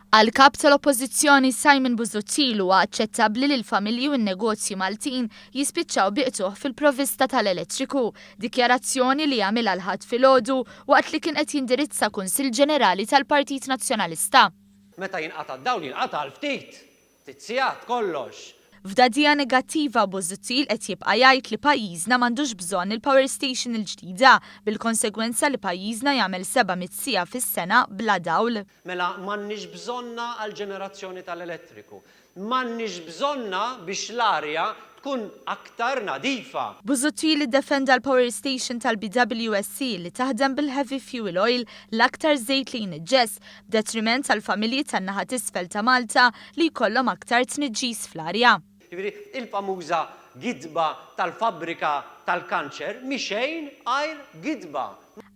Għall-Kap tal-Oppożizzjoni Simon Busuttil huwa aċċettabbli li l-familji u n-negozji Maltin jispiċċaw bi qtugħ fil-provvista tal-elettriku, dikjarazzjoni li għamilha l-Ħadd filgħodu waqt li kien qed jindirizza Kunsill Ġenerali tal-Partit Nazzjonalista. Meta jinqata' d-dawl jinqata' għal ftit, ftit sigħat kollox. F'dagħdigħa negattiva, Busuttil qed jibqa' jgħid li pajjiżna m'għandux bżonn il-power station il-ġdida, bil-konsegwenza li pajjiżna jagħmel 700 siegħa fis-sena bla dawl. Mela m'għandniex bżonnha għall-ġenerazzjoni tal-elettriku. M'għandniex bżonnha biex l-arja tkun aktar nadifa. Busuttil iddefenda l-power station tal-BWSC li taħdem bil-heavy fuel oil, l-aktar żejt li jniġġes, b'detriment għall-familji tan-naħa t'isfel ta' Malta li jkollhom aktar tniġġis fl-arja. Jiġifieri il-famuża gidba tal-fabbrika tal-kanċer mhi xejn għajr gidba.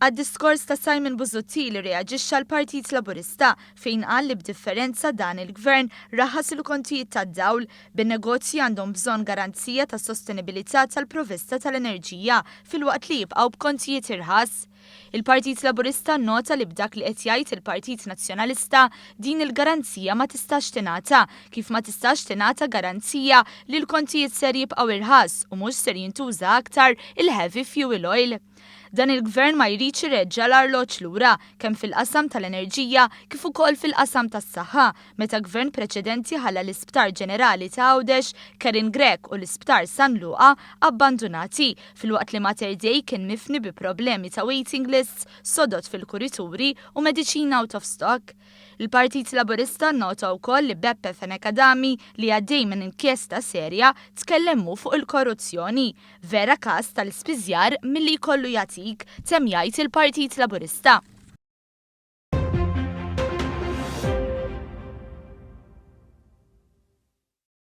Għad-diskors ta' Simon Busuttil irreaġixxa l-Partit Laburista fejn qal li b'differenza dan il-Gvern raħħas il-kontijiet tad-dawl, bin-negozji għandhom bżonn garanzija ta' sostenibilità tal-provvista tal-enerġija filwaqt li jibqgħu b'kontijiet irħas. Il-Partit Laburista nnota li b'dak li qed jgħid il-Partit Nazzjonalista, din il-garanzija ma tistax tingħata, kif ma tistax tingħata garanzija li l-kontijiet ser jibqgħu irħas u mhux ser jintuża aktar il-heavy fuel oil. Dan il-Gvern ma jridx ireġġa' l-arloġġ lura, kemm fil-qasam tal-enerġija kif ukoll fil-qasam tas-saħħa, meta Gvern preċedenti ħalla l-Isptar Ġenerali ta' Għawdex, Karen Grech u l-Isptar San Luqa abbandunati, filwaqt li Mater Dei kien mifni bi problemi ta' waiting lists, sodod fil-kurituri u mediċina out of stock. Il-Partit Laburista nnota wkoll li Beppe Fenech Adami, li għaddej minn inkjesta serja, tkellem hu fuq il-korruzzjoni. Vera każ tal-ispiżjar milli jkollu jagħtik, temm jgħid il-Partit Laburista.